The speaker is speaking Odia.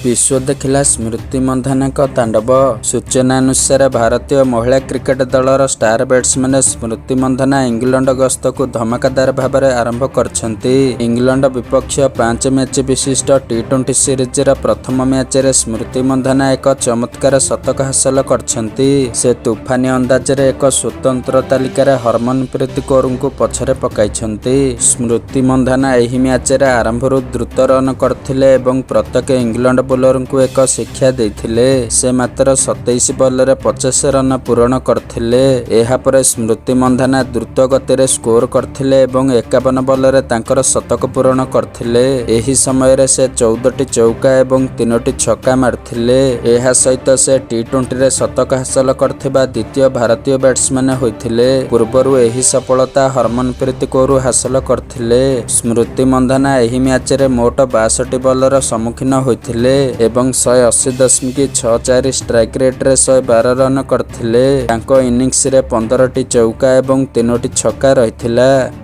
ବିଶ୍ୱ ଦେଖିଲା ସ୍ମୃତି ମନ୍ଧାନାଙ୍କ ତାଣ୍ଡବ। ସୂଚନାନୁସାରେ, ଭାରତୀୟ ମହିଳା କ୍ରିକେଟ ଦଳର ଷ୍ଟାର ବ୍ୟାଟ୍ସମ୍ୟାନ୍ ସ୍ମୃତି ମନ୍ଧାନା ଇଂଲଣ୍ଡ ଗସ୍ତକୁ ଧମାକାଦାର ଭାବରେ ଆରମ୍ଭ କରିଛନ୍ତି। ଇଂଲଣ୍ଡ ବିପକ୍ଷ 5 ମ୍ୟାଚ୍ ବିଶିଷ୍ଟ ଟି-20 ସିରିଜର ପ୍ରଥମ ମ୍ୟାଚରେ ସ୍ମୃତି ମନ୍ଧାନା ଏକ ଚମତ୍କାର ଶତକ ହାସଲ କରିଛନ୍ତି। ସେ ତୁଫାନୀ ଅନ୍ଦାଜରେ ଏକ ସ୍ୱତନ୍ତ୍ର ତାଲିକାରେ ହରମନପ୍ରୀତ କୌରଙ୍କୁ ପଛରେ ପକାଇଛନ୍ତି। ସ୍ମୃତି ମନ୍ଧାନା ଏହି ମ୍ୟାଚରେ ଆରମ୍ଭରୁ ଦ୍ରୁତ ରନ୍ କରିଥିଲେ ଏବଂ ପ୍ରତ୍ୟେକ ଇଂଲଣ୍ଡ ବୋଲରଙ୍କୁ ଏକ ଶିକ୍ଷା ଦେଇଥିଲେ। ସେ ମାତ୍ର 27 ବଲରେ 50 ରନ୍ ପୂରଣ କରିଥିଲେ। ଏହା ପରେ ସ୍ମୃତି ମନ୍ଧାନା ଦ୍ରୁତ ଗତିରେ ସ୍କୋର କରିଥିଲେ ଏବଂ 51 ବଲରେ ତାଙ୍କର ଶତକ ପୂରଣ କରିଥିଲେ। ଏହି ସମୟରେ ସେ 14ଟି ଚୌକା ଏବଂ ତିନୋଟି ଛକା ମାରିଥିଲେ। ଏହା ସହିତ ସେ ଟି-20ରେ ଶତକ ହାସଲ କରିଥିବା ଦ୍ୱିତୀୟ ଭାରତୀୟ ବ୍ୟାଟ୍ସମ୍ୟାନ୍ ହୋଇଥିଲେ। ପୂର୍ବରୁ ଏହି ସଫଳତା ହରମନପ୍ରୀତ କୌର ହାସଲ କରିଥିଲେ। ସ୍ମୃତି ମନ୍ଧାନା ଏହି ମ୍ୟାଚରେ ମୋଟ 62 ବଲର ସମ୍ମୁଖୀନ ହୋଇଥିଲେ ଏବଂ 180.64 ଷ୍ଟ୍ରାଇକ୍ ରେଟ୍‌ରେ 112 ରନ୍ କରିଥିଲେ। ତାଙ୍କ ଇନିଂସରେ 15ଟି ଚୌକା ଏବଂ ତିନୋଟି ଛକା ରହିଥିଲା।